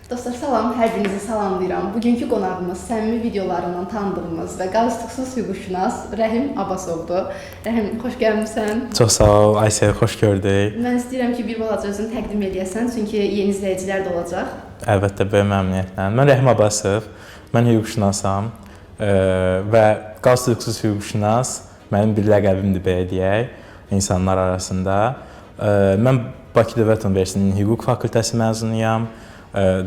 Dostlar, salam, hər birinizi salamlayıram. Bugünkü qonağımız səmimi videolarından tanıdığımız və qalstuksuz hüquqşünas Rəhim Abbasovdur. Rəhim, xoş gəlmisən. Çox sağ ol, Aysel, xoş gördük. Mən istəyirəm ki, bir balaca özünü təqdim eləyəsən, çünki yeni izləyicilər də olacaq. Əlbəttə, böyük məmnuniyyətlə. Mən Rəhim Abbasov, mən hüquqşünasam və qalstuksuz hüquqşünas mənim bir ləqəbimdir, belə deyək, insanlar arasında. Mən Bakı Dövlət Universitetinin Hüquq fakültəsi məzunuyam.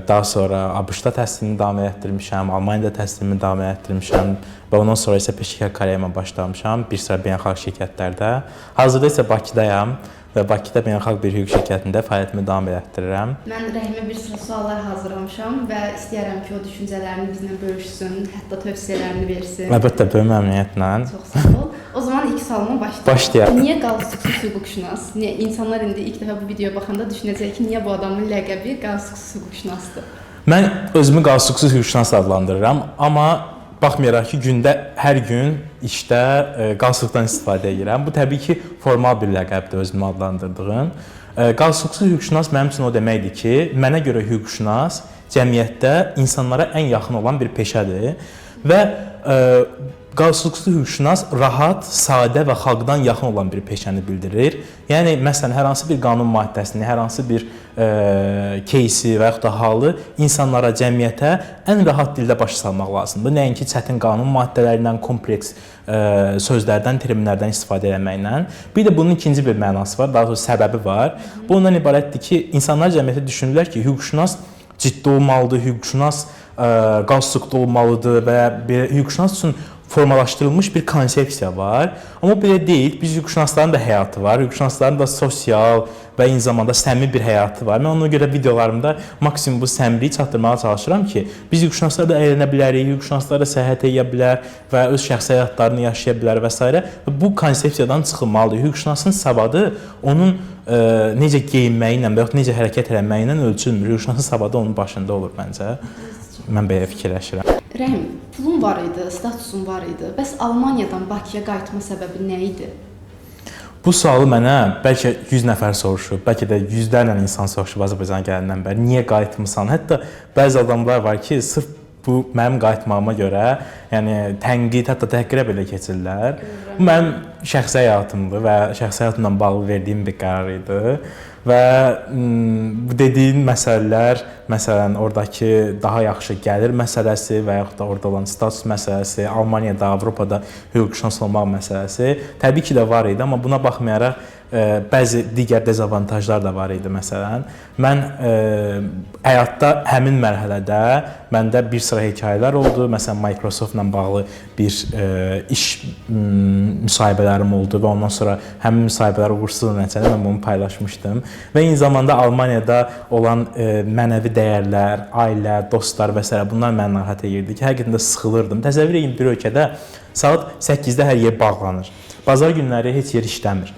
Daha sonra ABŞ-da təhsilimi davam elətdirmişəm, Almaniyada təhsilimi davam elətdirmişəm və ondan sonra isə peşəkar karyerama başlamışam bir sıra beynəlxalq şirkətlərdə. Hazırda isə Bakıdayam və Bakıda beynəlxalq bir hüquq şirkətində fəaliyyətimi davam elətdirirəm. Mən Rəhimə bir sıra suallar hazırlamışam və istəyirəm ki, o düşüncələrini bizimlə bölüşsün, hətta tövsiyələrini versin. Əlbəttə, böyük məmnuniyyətlə. Çox sağ ol. O zaman ilk sualıma başlayaq. Başlayaq. Niyə qalstuksuz hüquqşünas? Niyə insanlar indi ilk dəfə bu videoya baxanda düşünəcək ki, niyə bu adamın ləqəbi qalstuksuz hüquqşünasdır? Mən özümü qalstuksuz hüquqşünas adlandırıram, amma baxmayaraq ki, gündə hər gün işdə qalstukdan istifadə edirəm. Bu təbii ki, formal bir ləqəbdir özümü adlandırdığım. Qalstuksuz hüquqşünas mənim üçün o deməkdir ki, mənə görə hüquqşünas cəmiyyətdə insanlara ən yaxın olan bir peşədir və qalstuksuz hüquqşünas rahat, sadə və xalqdan yaxın olan bir peşəni bildirir. Yəni məsələn, hər hansı bir qanun maddəsini, hər hansı bir кейsi və yaxud da halı insanlara, cəmiyyətə ən rahat dildə başa salmaq lazımdır. Nəinki çətin qanun maddələrindən, kompleks sözlərdən, terminlərdən istifadə etməklə. Bir də bunun ikinci bir mənası var, daha doğrusu səbəbi var. Bu ondan ibarətdir ki, insanlar cəmiyyətdə düşünürlər ki, hüquqşünas ciddi olmalıdır, hüquqşünas qalstuklu olmalıdır və bir hüquqşünas üçün formalaşdırılmış bir konsepsiya var. Amma belə deyil. Biz hüquqşünasların da həyatı var. Hüquqşünasların da sosial və eyni zamanda səmimi bir həyatı var. Mən ona görə videolarımda maksimum bu səmimiliyi çatdırmağa çalışıram ki, biz hüquqşünaslar da əylənə bilərik, hüquqşünaslar da səyahət edə bilər və öz şəxsi həyatlarını yaşaya bilər və s. Və bu konsepsiyadan çıxılmalıdır. Hüquqşünasın savadı onun necə geyinməyi ilə və yaxud necə hərəkət eləməyi ilə ölçülmür. Hüquqşünasın savadı onun başında olur məncə. Mən belə fikirləşirəm. Rəhim, pulun var idi, statusun var idi. Bəs Almaniyadan Bakıya qayıtma səbəbi nə idi? Bu sualı mənə bəlkə 100 nəfər soruşub, bəlkə də yüzlərlə insan soruşub Azərbaycana gələndən bəri. Niyə qayıtmısan? Hətta bəzi adamlar var ki, sırf bu mənim qayıtmağıma görə, yəni tənqid, hətta təhqirə belə keçirlər. Bu mənim şəxsi həyatımdır və şəxsi həyatımla bağlı verdiyim bir qərar idi. Və bu dediyin məsələlər, məsələn, oradakı daha yaxşı gəlir məsələsi və yaxud da orada olan status məsələsi, Almaniyada, Avropada hüquqşünas olmaq məsələsi təbii ki də var idi, amma buna baxmayaraq bəzi digər dezavantajlar da var idi məsələn. Mən həyatda həmin mərhələdə məndə bir sıra hekayələr oldu. Məsələn, Microsoftla bağlı bir iş müsahibələrim oldu və ondan sonra həmin müsahibələr uğursuz nəticələndi. Mən bunu paylaşmışdım. Və eyni zamanda Almaniyada olan mənəvi dəyərlər, ailə, dostlar və s. bunlar məni narahat edirdi ki, həqiqətən də sıxılırdım. Təsəvvür edin, bir ölkədə saat 8-də hər yer bağlanır. Bazar günləri heç yer işləmir.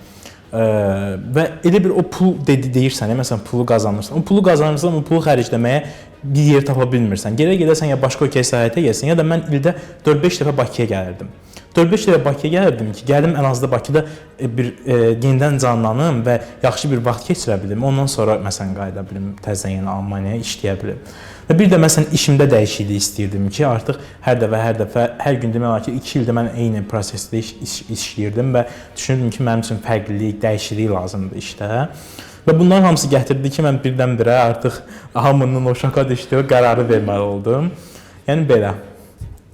Və elə bir o pul deyirsən, məsələn, pulu qazanırsan. O pulu qazanırsan, o pulu xərcləməyə bir yer tapa bilmirsən. Gərək gedəsən ya başqa ölkəyə səyahətə gəlsən, ya da mən ildə 4-5 dəfə Bakıya gəlirdim. 4-5 dəfə Bakıya gəlirdim ki, gəlim ən azda Bakıda bir yenidən canlanım və yaxşı bir vaxt keçirə bilim. Ondan sonra məsələn qayıda bilim, təzədən yenə Almaniyaya işləyə bilim. Və bir də məsələn işimdə dəyişiklik istəyirdim ki, artıq hər dəfə, hər gün demək olar ki, 2 ildir mən eyni prosesdə işləyirdim və düşünürdüm ki, mənim üçün fərqlilik, dəyişiklik lazımdır işdə. Və bunların hamısı gətirdi ki, mən birdən-birə artıq hamının o şoka düşdüyü qərarı verməli oldum. Yəni belə.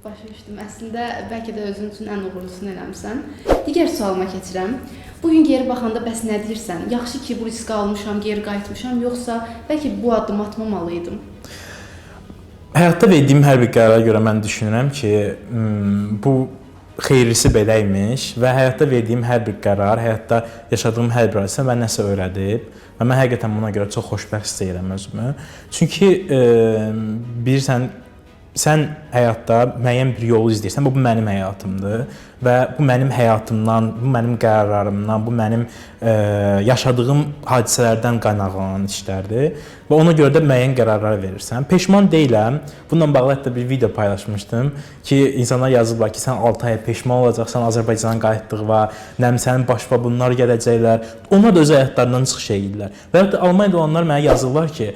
Başa düşdüm. Əslində bəlkə də özün üçün ən uğurlusunu eləmisən. Digər sualıma keçirəm. Bu gün geri baxanda bəs nə deyirsən? Yaxşı ki, bu riski almışam, geri qayıtmışam, yoxsa bəlkə bu addımı atmamalı idim? Həyatda verdiyim hər bir qərara görə mən düşünürəm ki, bu xeyirlisi belə imiş və həyatda verdiyim hər bir qərar, həyatda yaşadığım hər bir hadisə mənə nəsə öyrədib və mən həqiqətən buna görə çox xoşbəxt hiss edirəm özümü. Çünki bilirsən, sən həyatda müəyyən bir yolu izləyirsən, bu mənim həyatımdır və bu mənim həyatımdan, bu mənim qərarlarımdan, bu mənim yaşadığım hadisələrdən qaynaqlanan işlərdir və ona görə də müəyyən qərarlar verirsən. Peşman deyiləm. Bununla bağlı hətta bir video paylaşmışdım ki, insanlar yazıblar ki, sən 6 aya peşman olacaqsan Azərbaycana qayıtdıqda, nə bilim sənin başına bunlar gələcəklər. Onlar da öz həyatlarından çıxış edirlər. Və hətta Almaniyada olanlar mənə yazırlar ki,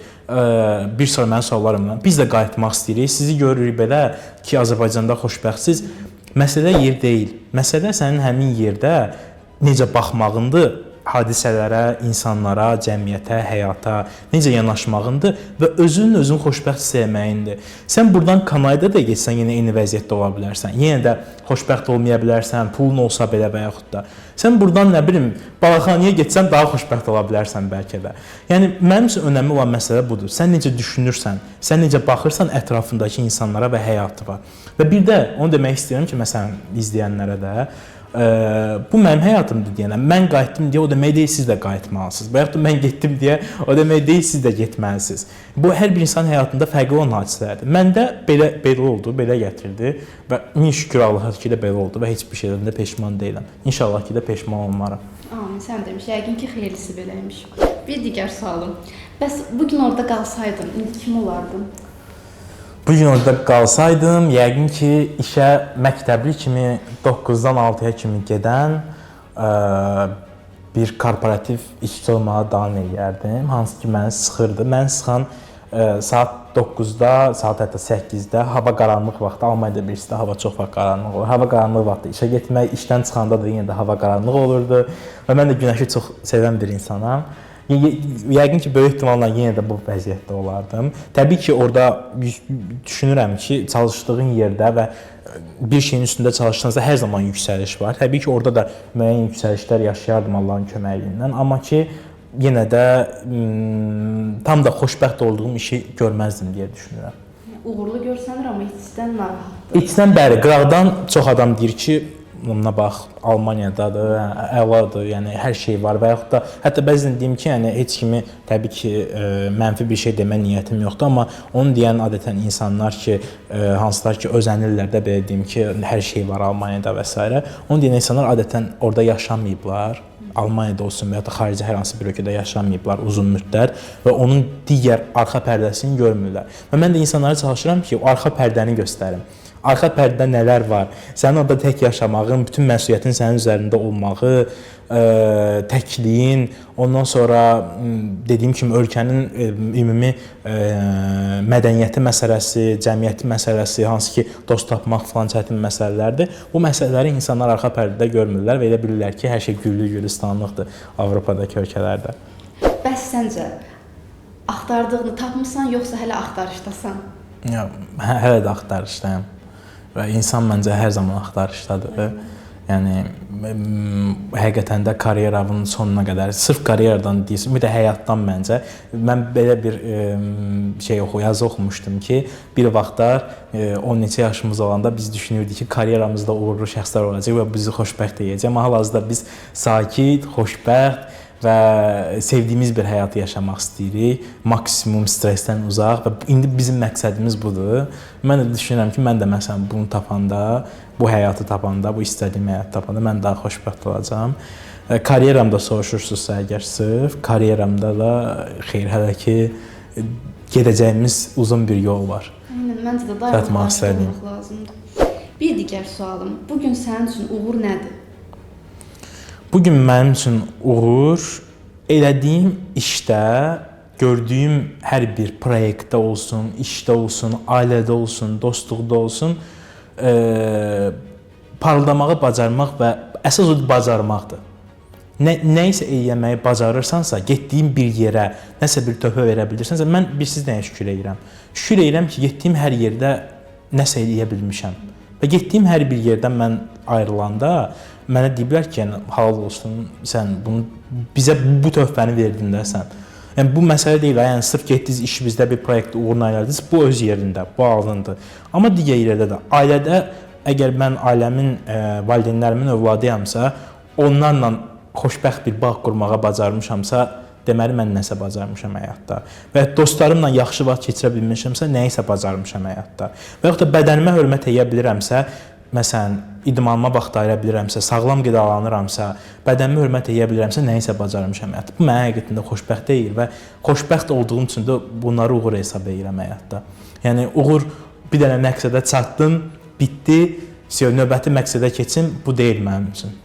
bir sıra mənə suallar ilə biz də qayıtmaq istəyirik. Sizi görürük belə ki, Azərbaycanda xoşbəxtsiz. Məsələ yer deyil. Məsələ sənin həmin yerdə necə baxmağındır hadisələrə, insanlara, cəmiyyətə, həyata necə yanaşmağındır və özünün özünü xoşbəxt hiss etməyindir. Sən burdan Kanadaya da getsən yenə eyni vəziyyətdə ola bilərsən. Yenə də xoşbəxt olmaya bilərsən, pulun olsa belə və yaxud da. Sən burdan nə bilim, Balaxanıya getsən daha xoşbəxt ola bilərsən bəlkə də. Yəni mənim üçün önəmli olan məsələ budur. Sən necə düşünürsən, sən necə baxırsan ətrafındakı insanlara və həyatıma. Və bir də onu demək istəyirəm ki, məsələn izləyənlərə də bu mənim həyatımdır deyənə, mən qayıtdım deyə o demək deyil siz də qayıtmalısınız. Və yaxud da mən getdim deyə o demək deyil siz də getməlisiniz. Bu hər bir insanın həyatında fərqli olan hadisələrdir. Məndə belə oldu, belə gətirdi və min şükür Allaha ki də belə oldu və heç bir şeydən də peşman deyiləm. İnşallah ki də peşman olmaram. Amin, sən demiş. Yəqin ki xeyirlisi beləymiş. Bir digər sualım. Bəs bu gün orada qalsaydın, indi kim olardın? Bu gün orada qalsaydım, yəqin ki, işə məktəbli kimi 9-dan 6-ya kimi gedən bir korporativ işçi olmağa davam eləyərdim. Hansı ki, məni sıxırdı. Məni sıxan saat 9-da, saat hətta 8-də hava qaranlıq vaxtı, Almaniyada bilirsiniz, hava çox vaxt qaranlıq olur. Hava qaranlıq vaxtı işə getmək, işdən çıxanda da yenə də hava qaranlıq olurdu və mən də günəşi çox sevən bir insanam. Yəqin ki, böyük ehtimalla yenə də bu vəziyyətdə olardım. Təbii ki, orada düşünürəm ki, çalışdığın yerdə və bir şeyin üstündə çalışsansa hər zaman yüksəliş var. Təbii ki, orada da müəyyən yüksəlişlər yaşayardım Allahın köməyi ilə. Amma ki, yenə də tam da xoşbəxt olduğum işi görməzdim deyə düşünürəm. Uğurlu görsənir, amma içdən narahatdır. İçdən bəli, qıraqdan çox adam deyir ki, buna bax, Almaniyadadır, əladır, yəni hər şey var və yaxud da hətta bəzən deyim ki, yəni heç kimi təbii ki, mənfi bir şey demə niyyətim yoxdur, amma onu deyən adətən insanlar ki, hansılar ki, özənirlər də belə deyim ki, hər şey var Almaniyada və s. Onu deyən insanlar adətən orada yaşamayıblar. Almaniyada olsun və ya da xarici hər hansı bir ölkədə yaşamayıblar uzun müddət və onun digər arxa pərdəsini görmürlər. Və mən də insanlara çalışıram ki, o arxa pərdəni göstərim. Arxa pərdə nələr var? Sənin orada tək yaşamağın, bütün məsuliyyətin sənin üzərində olmağı, təkliyin, ondan sonra dediyim kimi ölkənin ümumi mədəniyyəti məsələsi, cəmiyyəti məsələsi, hansı ki, dost tapmaq falan çətin məsələlərdir. Bu məsələləri insanlar arxa pərdədə görmürlər və elə bilirlər ki, hər şey güllü-gülistanlıqdır Avropadakı ölkələrdə. Bəs səncə axtardığını tapmısan yoxsa hələ axtarışdasan? Yox, hələ də axtarışdayam. Və insan məncə hər zaman axtarışdadır. Yəni həqiqətən də karyeramın sonuna qədər, sırf karyeradan deyilsin, bir də həyatdan məncə. Mən belə bir şey yazı oxumuşdum ki, bir vaxtlar 10 neçə yaşımız olanda biz düşünürdük ki, karyeramızda uğurlu şəxslər olacaq və bizi xoşbəxt edəcək. Amma hal-hazırda biz sakit, xoşbəxt və sevdiyimiz bir həyatı yaşamaq istəyirik, maksimum stressdən uzaq və indi bizim məqsədimiz budur. Mən də düşünürəm ki, mən də məsələn bunu tapanda, bu həyatı tapanda, bu istədiyim həyatı tapanda mən daha xoşbəxt olacağam. Karyeramda soruşursunuzsa əgər sırf, karyeramda da xeyr, hələ ki gedəcəyimiz uzun bir yol var. Aynen, məncə də daima olmaq lazımdır. Bir digər sualım, bugün sənin üçün uğur nədir? Bugün mənim üçün uğur elədiyim işdə, gördüyüm hər bir proyektdə olsun, işdə olsun, ailədə olsun, dostluqda olsun, parıldamağı bacarmaq və əsas o bacarmaqdır. Nə isə eləməyi bacarırsansa, getdiyim bir yerə nəsə bir töhfə verə bilirsənsə, mən bilirsiz nəyə şükür edirəm? Şükür edirəm ki, getdiyim hər yerdə nəsə eləyə bilmişəm. Və getdiyim hər bir yerdən mən ayrılanda mənə deyiblər ki, yəni halal olsun, sən bunu bizə bu töhfəni verdin də sən. Yəni bu məsələ deyil, yəni sırf getdiniz işimizdə bir proyektdə uğurla elədiniz, bu öz yerində, bu alındı. Amma digər yerdə də ailədə əgər mən ailəmin, valideynlərimin övladıyamsa, onlarla xoşbəxt bir bağ qurmağa bacarmışamsa, deməli mən nəsə bacarmışam həyatda. Və dostlarımla yaxşı vaxt keçirə bilmişəmsə, nəyisə bacarmışam həyatda. Və yaxud da bədənimə hörmət edə bilirəmsə, məsələn, idmanıma vaxt ayıra bilirəmsə, sağlam qidalanıramsa, bədənimə hörmət edə bilirəmsə, nəyisə bacarmışam həyatda. Bu mənə həqiqətən də xoşbəxt deyil və xoşbəxt olduğum üçün də bunları uğur hesab edirəm həyatda. Yəni uğur bir dənə məqsədə çatdım, bitdi, növbəti məqsədə keçim, bu deyil mənim üçün.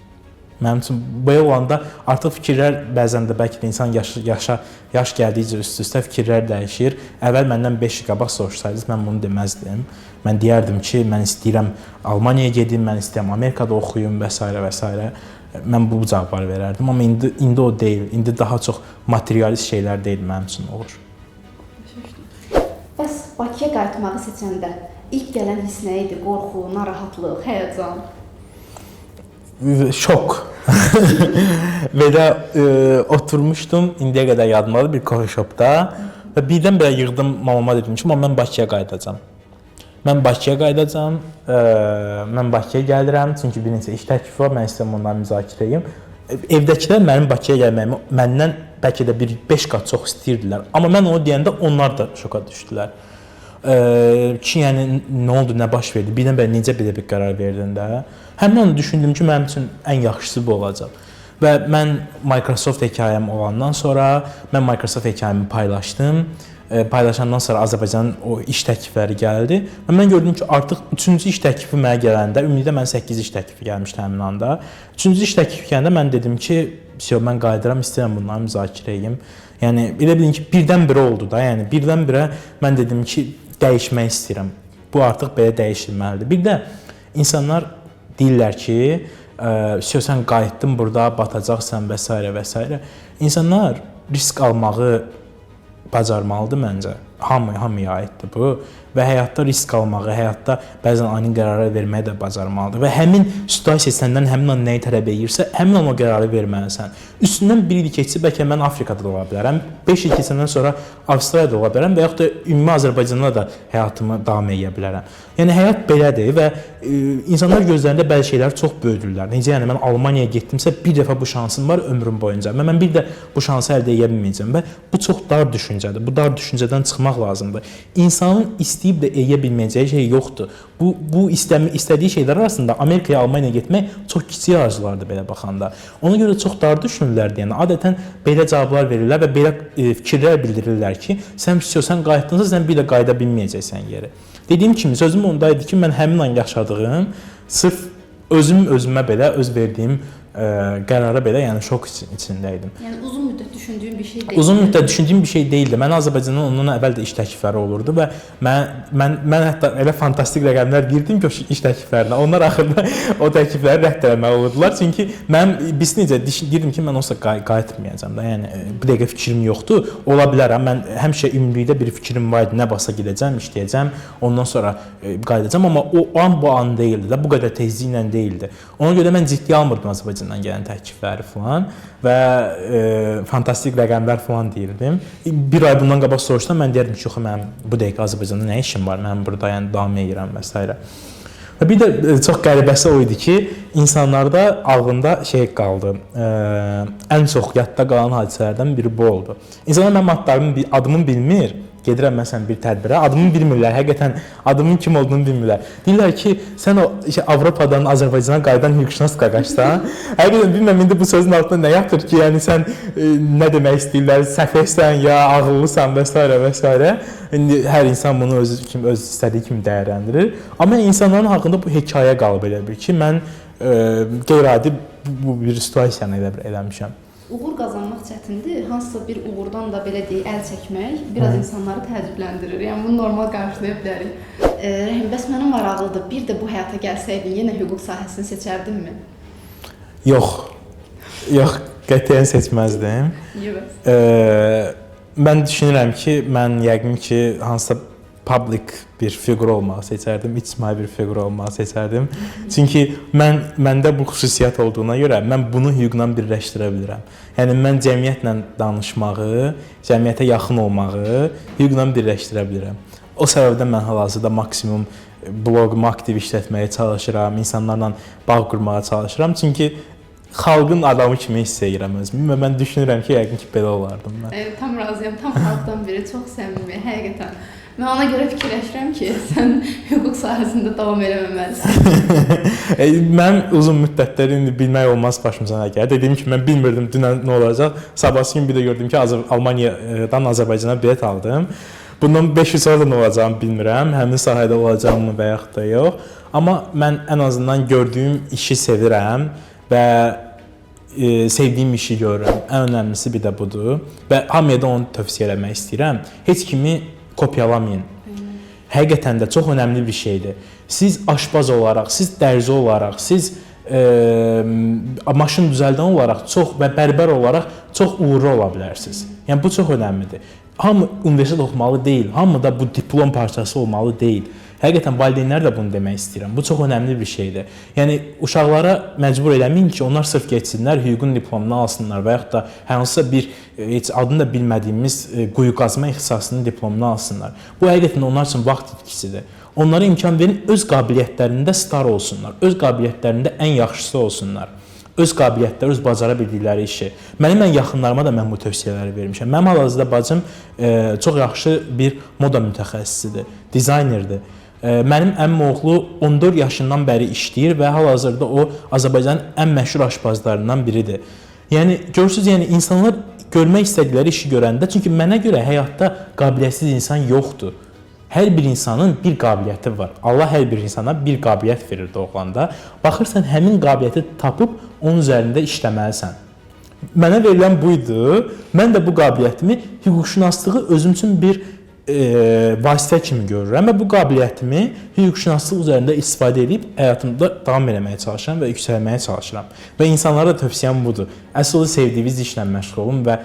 Mənim üçün belə olanda artıq fikirlər bəzən də bəlkə də insan yaş gəldikcə üst-üstə fikirlər dəyişir. Əvvəl məndən 5 il qabaq soruşsaydınız mən bunu deməzdim. Mən deyərdim ki, mən istəyirəm Almaniyaya gedim, mən istəyirəm Amerikada oxuyum və s. və s. Mən bu cavabları verərdim, amma indi o deyil. İndi daha çox materialist şeylər deyil mənim üçün olur. Bəs Bakıya qayıtmağı seçəndə ilk gələn hiss nə idi? Qorxu, narahatlıq, həyəcan? Şok. Belə oturmuşdum, indiyə qədər yadımdadır, bir coffee shopda və birdən-birə yığdım mamama, dedim ki, mama, mən Bakıya qayıdacam. Mən Bakıya qayıdacam, mən Bakıya gəlirəm, çünki bir neçə iş təklifi var, mən istəyirəm onları müzakirə edeyim. Evdəkilər mənim Bakıya gəlməyimi məndən bəlkə də bir 5 qat çox istəyirdilər. Amma mən onu deyəndə onlar da şoka düşdülər. Ki, yəni nə oldu, nə baş verdi? Birdən-birə necə belə bir qərar verdin də? Həmin an düşündüm ki, mənim üçün ən yaxşısı bu olacaq. Və mən Microsoft hekayəm olandan sonra mən Microsoft hekayəmi paylaşdım. Paylaşandan sonra Azərbaycanın o iş təklifləri gəldi və mən gördüm ki, artıq 3-cü iş təklifi mənə gələndə, ümumilikdə mənə 8 iş təklifi gəlmişdi həmin anda. 3-cü iş təklifi gələndə mən dedim ki, mən qayıdıram, istəyirəm bunları müzakirə edeyim. Yəni elə bilin ki, birdən-birə oldu da, yəni birdən-birə mən dedim ki, dəyişmək istəyirəm. Bu artıq belə dəyişilməlidir. Bir də insanlar deyirlər ki, sən qayıtdın burada, batacaqsan və s. və s. İnsanlar risk almağı bacarmalıdır məncə. Hamıya aiddir bu və həyatda risk almağı, həyatda bəzən ani qərarlar verməyi də bacarmalıdır və həmin situasiya səndən həmin an nəyi tələb edirsə, həmin an o qərarı verməlisən. Üstündən bir il keçsə bəlkə mən Afrikada da ola bilərəm, 5 il keçəndən sonra Avstraliyada ola bilərəm və yaxud da ümumi Azərbaycanda da həyatımı davam edə bilərəm. Yəni həyat belədir və insanlar gözlərində bəzi şeyləri çox böyüdürlər. Necə yəni mən Almaniyaya getdimsə bir dəfə bu şansım var ömrüm boyunca və mən bir də bu şansı əldə edə bilməyəcəm və bu çox dar düşüncədir. Bu dar düşüncədən çıxmaq lazımdır. İnsanın istəyib də edə bilməyəcəyi şey yoxdur. Bu istədiyi şeylər arasında Amerikaya, Almaniyaya getmək çox kiçik arzulardır belə baxanda. Ona görə çox dar düşünürlər deyən, adətən belə cavablar verirlər və belə fikirlər bildirirlər ki, sən qayıtdınsa sən bir də qayıda bilməyəcəksən yeri. Dediyim kimi sözüm onda idi ki, mən həmin an yaşadığım sırf özümə belə öz verdiyim qərara belə, yəni şok içindəydim. Yəni uzun müddət düşündüyüm bir şey deyildi. Uzun müddət düşündüyüm bir şey deyildi. Mən Azərbaycandan ondan əvvəl də iş təklifləri olurdu və mən hətta elə fantastik rəqəmlər deyirdim ki, o iş təkliflərinə. Onlar axırda o təklifləri rədd eləməli olurdular. Çünki mən biz necə deyirdim ki, mən onsuz qayıtmayacağam da. Yəni bu dəqiqə fikrim yoxdur. Ola bilər, mən həmişə ümumilikdə bir fikrim var idi. Nə basa gedəcəm, işləyəcəm, ondan sonra qayıdacağam, amma o an bu an deyildi də, bu qədər tezliklə deyildi. Ona görə mən ciddi almırdım Azərbaycandan gələn təklifləri falan və fantastik rəqəmlər falan deyirdim. Bir ay bundan qabaq soruşsam mən deyərdim ki, yox, mənim bu dəqiqə Azərbaycanda nə işim var, mən burada yəni davam edirəm və s. Və bir də çox qəribəsi o idi ki, insanlarda ağlında şey qaldı. Ən çox yadda qalan hadisələrdən biri bu oldu. İnsanlar mənim adımı bilmir. Gedirəm məsələn bir tədbirə, adımı bilmirlər, həqiqətən adımın kim olduğunu bilmirlər. Deyirlər ki, sən o Avropadan Azərbaycana qayıdan hüquqşünas qaqaşsan. Həqiqətən bilmirəm indi bu sözün altında nə yatır ki, yəni sən nə demək istəyirlər, səfehsən ya ağıllısan və s. və s. İndi hər insan bunu öz istədiyi kimi dəyərləndirir. Amma insanların haqqında bu hekayə qalıb elə bir ki, mən qeyri-adi bu bir situasiyanı elə bir eləmişəm. Uğur qazanmaq çətindir. Hansısa bir uğurdan da belə deyək, əl çəkmək biraz insanları təəccübləndirir. Yəni bunu normal qarşılaya bilərik. Rəhim, bəs mənə maraqlıdır. Bir də bu həyata gəlsəydin, yenə hüquq sahəsini seçərdinmi? Yox. Yox, qətiyyən seçməzdim. Niyə bəs? Mən düşünürəm ki, mən yəqin ki, hansısa public bir fiqur olmağı seçərdim, ictimai bir fiqur olmağı seçərdim. Çünki məndə bu xüsusiyyət olduğuna görə mən bunu hüquqla birləşdirə bilirəm. Yəni mən cəmiyyətlə danışmağı, cəmiyyətə yaxın olmağı hüquqla birləşdirə bilirəm. O səbəbdən mən hal-hazırda maksimum bloqumu aktiv işlətməyə çalışıram, insanlarla bağ qurmağa çalışıram. Çünki xalqın adamı kimi hiss edirəm özümü və mən düşünürəm ki, yəqin ki, belə olardım mən. Evet, tam razıyam. Tam xalqdan biri, çox səmimi, həqiqətən. Mən ona görə fikirləşirəm ki, sən hüquq sahəsində davam eləməməlisən. Mənim uzun müddətləri indi bilmək olmaz başımıza nə gəlir. Dediyim kimi, mən bilmirdim dünən nə olacaq. Sabahsı gün bir də gördüm ki, Almaniyadan Azərbaycana bilet aldım. Bundan 5 il sonra da nə olacağımı bilmirəm. Həmin sahədə olacağımı və yaxud da yox. Amma mən ən azından gördüyüm işi sevirəm və Sevdiyim işi görürəm. Ən önəmlisi bir də budur və hamıya da onu tövsiyə eləmək istəyirəm. Heç kimi kopyalamayın. Həqiqətən də çox önəmli bir şeydir. Siz aşpaz olaraq, siz dərzi olaraq, siz maşın düzəldən olaraq çox və bərbər olaraq çox uğurlu ola bilərsiniz. Yəni bu çox önəmlidir. Hamı universitet oxumalı deyil, hamı da bu diplom parçası olmalı deyil. Həqiqətən valideynlər də bunu demək istəyirəm. Bu çox önəmli bir şeydir. Yəni uşaqlara məcbur eləməyin ki, onlar sırf getsinlər, hüququn diplomunu alsınlar və yaxud da hansısa bir heç adını da bilmədiyimiz quyu qazma ixtisasının diplomunu alsınlar. Bu həqiqətən onlar üçün vaxt itkisidir. Onlara imkan verin, öz qabiliyyətlərində star olsunlar, öz qabiliyyətlərində ən yaxşısı olsunlar. Öz qabiliyyətləri, öz bacara bildikləri işi. Mənim ən yaxınlarıma da mən bu tövsiyələri vermişəm. Mənim hal-hazırda bacım çox yaxşı bir moda mütəxəssisidir, dizaynerdir. Mənim əmim oğlu 14 yaşından bəri işləyir və hal-hazırda o Azərbaycanın ən məşhur aşpazlarından biridir. Yəni görürsüz, yəni insanlar görmək istədikləri işi görəndə, çünki mənə görə həyatda qabiliyyətsiz insan yoxdur. Hər bir insanın bir qabiliyyəti var. Allah hər bir insana bir qabiliyyət verir doğulanda. Baxırsan, həmin qabiliyyəti tapıb onun üzərində işləməlisən. Mənə verilən bu idi. Mən də bu qabiliyyətimi, hüquqşünaslığı özüm üçün bir vasitə kimi görürəm və bu qabiliyyətimi hüquqşünaslıq üzərində istifadə edib həyatımda davam eləməyə çalışıram və yüksəlməyə çalışıram. Və insanlara da tövsiyəm budur. Əsl sevdiyiniz işlə məşğul olun və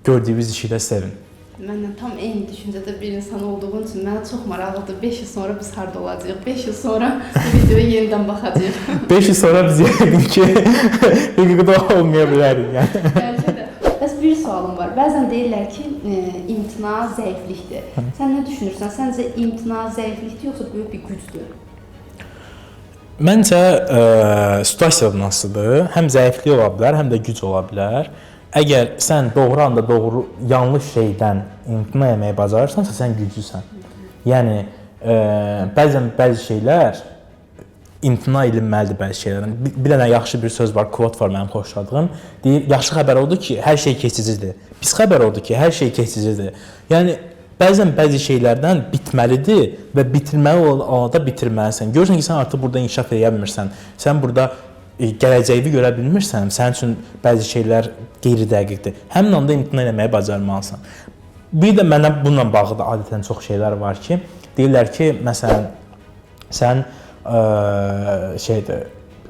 gördüyünüz işi də sevin. Mənlə tam eyni düşüncədə bir insan olduğun üçün mənə çox maraqlıdır. 5 il sonra biz harda olacağıq? 5 il sonra bu videoya yenidən baxacağıq. 5 il sonra biz yəqin ki, hüquqda olmaya bilərik yəni. Bəlkə də. Bəs bir sualım var. Bəzən deyirlər ki, imtina zəiflikdir. Sən nə düşünürsən? Səncə imtina zəiflikdir yoxsa böyük bir gücdür? Məncə situasiyadan asılıdır. Həm zəiflik ola bilər, həm də güc ola bilər. Əgər sən doğru anda doğru yanlış şeydən imtina etməyi bacarırsansa, sən güclüsən. Yəni bəzən bəzi şeylər imtina edilməlidir bəzi şeylərdən. Bir dənə yaxşı bir söz var, kvot var mənim xoşladığım. Deyir, yaxşı xəbər odur ki, hər şey keçicidir. Pis xəbər odur ki, hər şey keçicidir. Yəni bəzən bəzi şeylərdən bitməlidir və bitirməli olanda bitirməlisən. Görürsən ki, sən artıq burada inkişaf edə bilmirsən. Sən burada gələcəyini görə bilmirsən, sənin üçün bəzi şeylər qeyri-dəqiqdir. Həmin anda imtina eləməyi bacarmalısan. Bir də mənə bununla bağlı da adətən çox şeylər var ki, deyirlər ki, məsələn, sən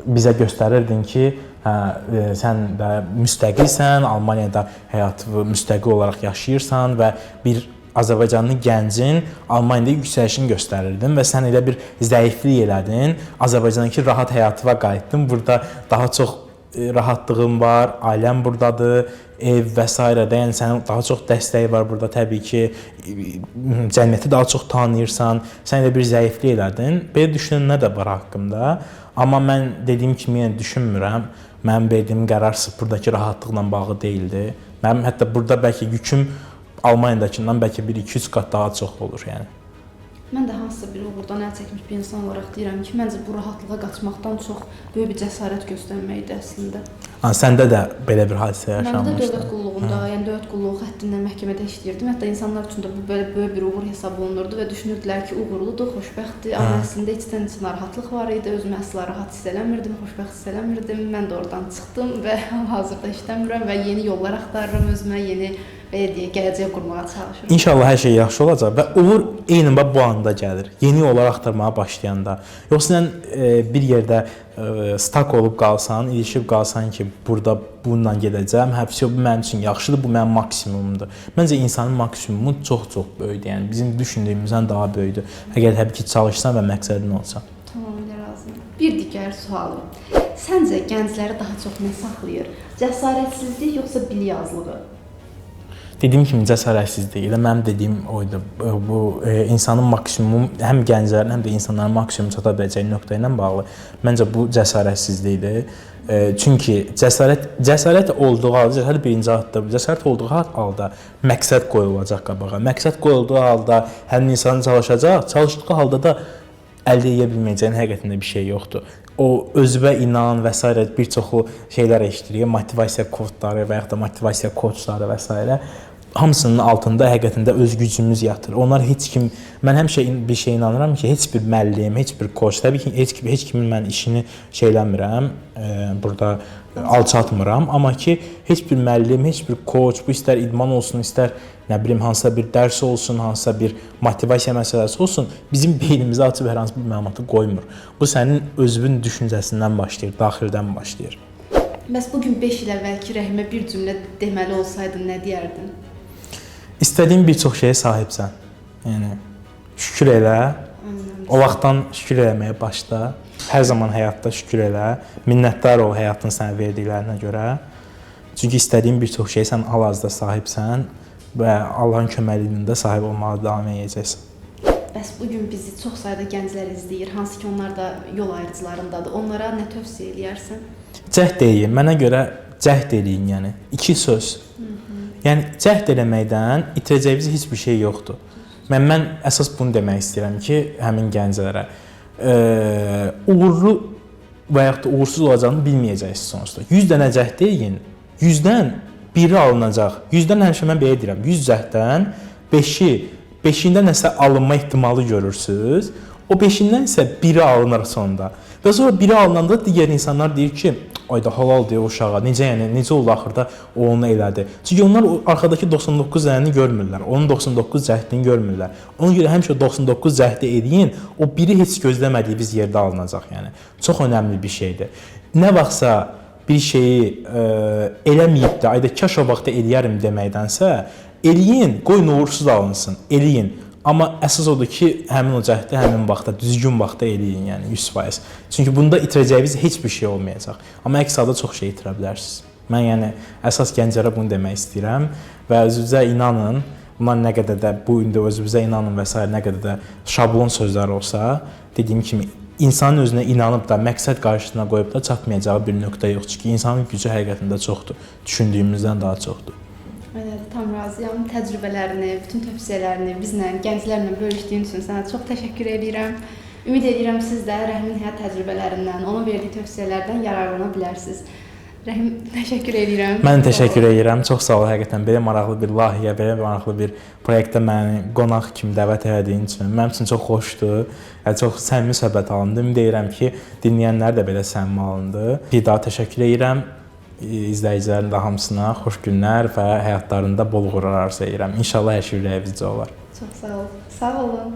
bizə göstərirdin ki, sən də müstəqilsən, Almaniyada həyatı müstəqil olaraq yaşayırsan və bir Azərbaycanlı gəncin Almaniyada yüksəlişini göstərirdin və sən elə bir zəiflik elədin, Azərbaycandakı rahat həyatıma qayıtdın, burada daha çox rahatlığın var, ailən buradadır, ev və s. də, yəni sənin daha çox dəstəyi var burada təbii ki, cəmiyyəti daha çox tanıyırsan, sən elə bir zəiflik elədin. Belə düşünənlər də var haqqımda, amma mən dediyim kimi yəni düşünmürəm, mənim verdiyim qərar sırf buradakı rahatlıqla bağlı deyildi. Mənim hətta burada bəlkə yüküm Almaniyadakından bəlkə 1-2-3 qat daha çox olur yəni. Mən də hansısa bir uğurdan əl çəkmiş bir insan olaraq deyirəm ki, məncə bu rahatlığa qaçmaqdan çox böyük bir cəsarət göstərməkdir əslində. Ha, səndə də belə bir hadisə yaşanmışdı. Məndə də dövlət qulluğunda, yəni dövlət qulluğu xəttində məhkəmədə işləyirdim. Hətta insanlar üçün də bu belə böyük bir uğur hesab olunurdu və düşünürdülər ki, uğurludur, xoşbəxtdir. Amma əslində içdən içə narahatlıq var idi. Özümü əsla rahat hiss eləmirdim, xoşbəxt hiss eləmirdim. Mən də oradan çıxdım və hal-hazırda işləmirəm və yeni yollar axtarıram özümə, yeni belə deyək, gələcək qurmağa çalışıram. İnşallah hər şey yaxşı olacaq və uğur eynən bu anda gəlir. Yeni yollar axtarmağa başlayanda. Yoxsa sən bir yerdə stak olub qalsan, ilişib qalsan ki, burada bununla gedəcəm, həbsi bu mənim üçün yaxşıdır, bu mənim maksimumumdur. Məncə insanın maksimumu çox-çox böyükdür. Yəni bizim düşündüyümüzdən daha böyükdür. Əgər təbii ki, çalışsan və məqsədin olsa. Tamamilə razıyam. Bir digər sualım. Səncə gəncləri daha çox nə saxlayır? Cəsarətsizlik yoxsa bilik azlığı? Dediyim kimi cəsarətsizlik. Elə mənim dediyim o idi. Bu insanın maksimum, həm gənclərin, həm də insanların maksimum çata biləcəyi nöqtə ilə bağlı. Məncə bu cəsarətsizlikdir. Çünki cəsarət olduğu halda, cəsarət birinci addır. Cəsarət olduğu halda məqsəd qoyulacaq qabağa. Məqsəd qoyulduğu halda həmin insan çalışacaq, çalışdığı halda da əldə edə bilməyəcəyin həqiqətən də bir şey yoxdur. O özünə inan və s. bir çoxu şeylər eşidirik, motivasiya kodları və yaxud da motivasiya koçları və s. Hamısının altında həqiqətən də öz gücümüz yatır. Onlar heç kim, mən həmişə bir şeyə inanıram ki, heç bir müəllim, heç bir koç, təbii ki, heç kimin mən işini şeyləmirəm, burada alçatmıram, amma ki heç bir müəllim, heç bir koç, bu istər idman olsun, istər nə bilim hansısa bir dərs olsun, hansısa bir motivasiya məsələsi olsun, bizim beynimizə açıb hər hansı bir məlumatı qoymur. Bu sənin özünün düşüncəsindən başlayır, daxildən başlayır. Bəs bu gün 5 il əvvəlki Rəhimə bir cümlə deməli olsaydın nə deyərdin? İstədiyin bir çox şeyə sahibsən. Yəni şükür elə. O vaxtdan şükür eləməyə başla. Hər zaman həyatda şükür elə. Minnətdar ol həyatın sənə verdiklərinə görə. Çünki istədiyin bir çox şeyə sən hal-hazırda sahibsən və Allahın köməkliyi ilə də sahib olmağa davam edəcəksən. Bəs bu gün bizi çox sayda gənclər izləyir, hansı ki onlar da yol ayrıcılarındadır. Onlara nə tövsiyə eləyərsən? Cəhd eləyin. Mənə görə cəhd eləyin, yəni iki söz. Yəni cəhd eləməkdən itirəcəyiniz heç bir şey yoxdur. Mən əsas bunu demək istəyirəm ki, həmin gənclərə uğurlu və yaxud da uğursuz olacağını bilməyəcəksiniz sonsuza. 100 dənə cəhd eləyin, 100-dən biri alınacaq. 100-dən həmişə mən belə deyirəm, 100 cəhddən 5-i, 5-ində nəsə alınma ehtimalı görürsüz. O 5-indən isə biri alınır sonda. Və sonra biri alınanda digər insanlar deyir ki, ayda halal deyə o uşağa, necə yəni, necə oldu axırda o onu elədi. Çünki onlar o arxadakı 99 dənəni görmürlər, onun 99 cəhdini görmürlər. Ona görə həmişə 99 cəhdi eləyin, o biri heç gözləmədiyiniz yerdə alınacaq yəni. Çox önəmli bir şeydir. Nə vaxtsa bir şeyi eləməyib də, ayda kaş o vaxtda eləyərim deməkdənsə, eləyin, qoyun uğursuz alınsın, eləyin. Amma əsas odur ki, həmin o cəhdi həmin vaxtda, düzgün vaxtda eləyin, yəni 100%. Çünki bunda itirəcəyiniz heç bir şey olmayacaq. Amma əks halda çox şey itirə bilərsiniz. Mən yəni əsas gənclərə bunu demək istəyirəm və özünüzə inanın. Bunlar nə qədər də bu indi özünüzə inanın və sair nə qədər də şablon sözlər olsa, dediyim kimi insanın özünə inanıb da məqsəd qarşısına qoyub da çatmayacağı bir nöqtə yox. Çünki insanın gücü həqiqətən də çoxdur. Düşündüyümüzdən daha çoxdur. Elə, tam razıyam. Təcrübələrini, bütün tövsiyələrini bizlə, gənclərlə bölüşdüyün üçün sənə çox təşəkkür edirəm. Ümid edirəm siz də Rəhimin həyat təcrübələrindən, onun verdiyi tövsiyələrdən yararlana bilərsiniz. Rəhim, təşəkkür edirəm. Mən təşəkkür edirəm. Çox sağ ol, həqiqətən belə maraqlı bir layihəyə, belə maraqlı bir proyektə məni qonaq kimi dəvət elədiyin üçün. Mənim üçün çox xoşdur. Yəni çox səmimi söhbət alındı. Ümid edirəm ki, dinləyənlər də belə səmimi alındı. Bir daha təşəkkür edirəm. İzləyicilərin də hamısına xoş günlər və həyatlarında bol uğurlar arzu edirəm. İnşallah hər şey ürəyinizcə olar. Çox sağ ol. Sağ olun.